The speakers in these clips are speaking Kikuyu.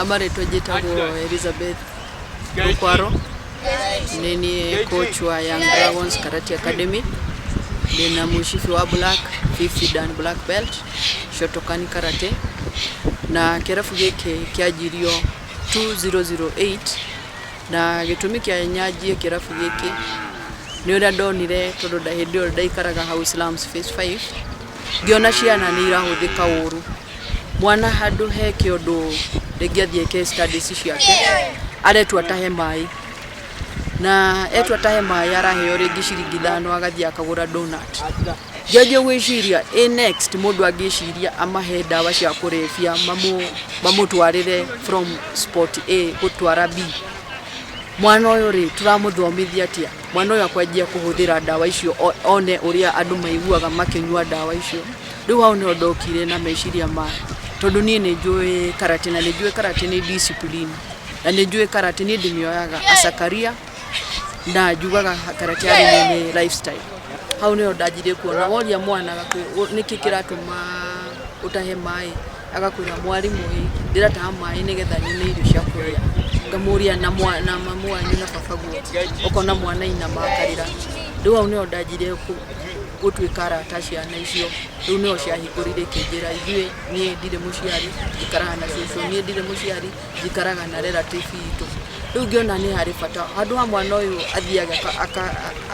Amarĩtwa njĩtagwo Elizabeth Rukwaro, nĩ niĩ coach wa Young Dragons Karate Academy. Ndĩna mũcibi wa black, fifth dan black belt, Shotokan Karate. Na kĩrabu gĩkĩ kĩanjirio 2008, na gĩtũmi kĩa nyanjie kĩrabu gĩkĩ nĩ ũrĩa ndonire, tondũ hĩndĩ ĩyo ndaikaraga hau slums phase 5, ngĩona ciana nĩ irahũthĩka ũru. Mwana handũ heke ũndũ, rĩngĩ athiĩ eke studies ciake, aretwo atahe maĩ, na etwo atahe maĩ araheo rĩngĩ ciringi 5, agathiĩ akagũra donut. Ngĩanjia gwĩciria, ĩ next mũndũ angĩciria amahe ndawa cia kũrebia, mamũtwarĩre from spot A gũtwara B, mwana ũyũ rĩ, tũramũthomithia atĩa? Mwana ũyũ akwanjia kũhũthĩra ndawa icio one ũrĩa andũ maiguaga makĩnyua ndawa icio. Rĩu hau nĩho ndokire na meciria ma, tondũ niĩ nĩ njũĩ karate, na nĩ njũĩ karate nĩ discipline, na nĩ njũĩ karate niĩ ndĩmĩoyaga as a career, na njugaga karate harĩ niĩ nĩ lifestyle. Hau nĩho ndanjirie kuona, woria mwana nĩkĩ kĩratũma ũtahe maĩ, agakwĩra, "Mwarimũ, ĩ ndĩrataha maĩ nĩgetha nyone irio cia kũrĩa." Ngamũria, na mamu wanyu na baba guo? Ũkona mwana inama akarĩra. Rĩu hau nĩho ndanjirie gũtuĩka arata ciana icio. Rĩu nĩho ciahingũrire ikĩnjĩra, "Ithuĩ, niĩ ndirĩ mũciari, njikaraga na cũcũ, niĩ ndirĩ mũciari, njikaraga na relative itũ." Rĩu ngĩona nĩ harĩ bata, handũ ha mwana ũyũ athiage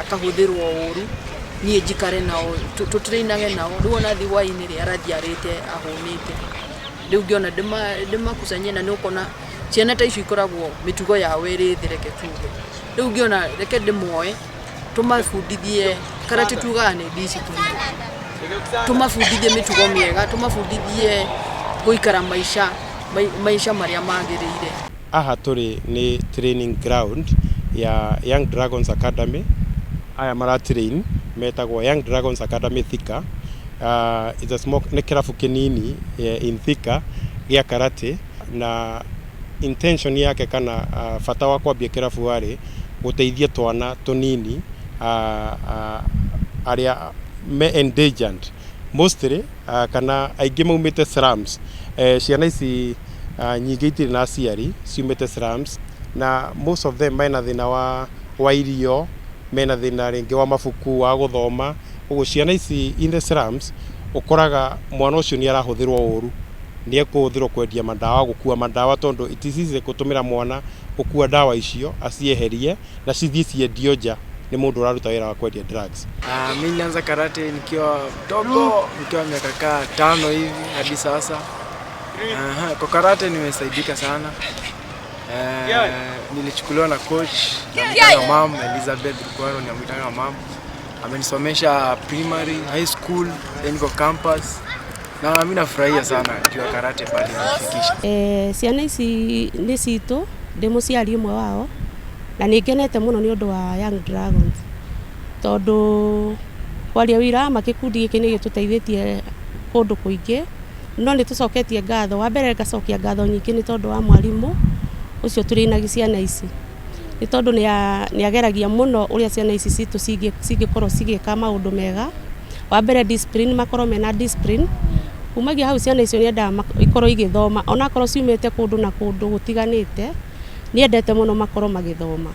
akahũthĩrwo ũru, niĩ njikare nao, tũtrainage nao. Rĩu ona thiĩ hwainĩ rĩ, arathiĩ arĩte ahũnĩte. Rĩu ngĩona ndĩmakusanyie, na nĩ ũkona ciana ta icio ikoragwo mĩtugo yao ĩrĩ thĩ, reke tuge. Rĩu ngĩona reke ndĩmoe, tũmabundithie karate. Tugaga nĩ discipline. Tũmabundithie mĩtugo mĩega, tũmabundithie gũikara maica marĩa magĩrĩire. Haha tũrĩ nĩ training ground ya Young Dragons Academy. Aya mara train metagwo Young Dragons Academy Thika. It's a small, nĩ kĩrabu kĩnini in Thika gĩa karate, na intention yake kana bata wa kwambia kĩrabu warĩ gũteithia twana tũnini arĩa me endangered mostly, kana aingĩ maumĩte slums. Ciana ici nyingĩ itirĩ na aciari, ciumĩte slums, na most of them mena thĩna wa irio, mena thĩna rĩngĩ wa mabuku wa gũthoma. Ũguo ciana ici in the slums, ũkoraga mwana ũcio nĩ arahũthĩrwo ũru, nĩ ekũhũthĩrwo kwendia mandawa, gũkua mandawa, tondũ it is easy gũtũmĩra mwana gũkua ndawa icio acieherie na cithiĩ ciendio nja nĩ mũndũ ũraruta wĩra wa kwendia drugs. Mi nilianza karate nikiwa mdogo, nikiwa miaka kaa 5 hivi hadi sasa. Aha, kwa karate nimesaidika sana. Nilichukuliwa na coach, namwitanga mam, Elizabeth Rukwaro, namwitanga mam. Amenisomesha primary, high school, then niko campus. Na mi nafurahia sana juu ya karate pale imenifikisha. Ciana ici nĩ citũ, ndĩ mũciari ũmwe wao, na nĩ ngenete mũno nĩ ũndũ wa Young Dragons, tondũ kwaria ũira ma, gĩkundi gĩkĩ nĩ gĩtũteithĩtie kũndũ kũingĩ. No nĩ tũcoketie ngatho, wa mbere ngacokia ngatho nyingĩ nĩ tondũ wa mwarimũ ũcio tũrĩinagia ciana ici, nĩ tondũ nĩ ageragia mũno ũrĩa ciana ici citũ cingĩkorwo cigĩka maũndũ mega. Wa mbere discipline, makorwo mena discipline. Kumagia hau, ciana icio nĩendaga ikorwo igĩthoma, onakorwo ciumĩte kũndũ na kũndũ gũtiganĩte, nĩendete mũno makorwo magĩthoma.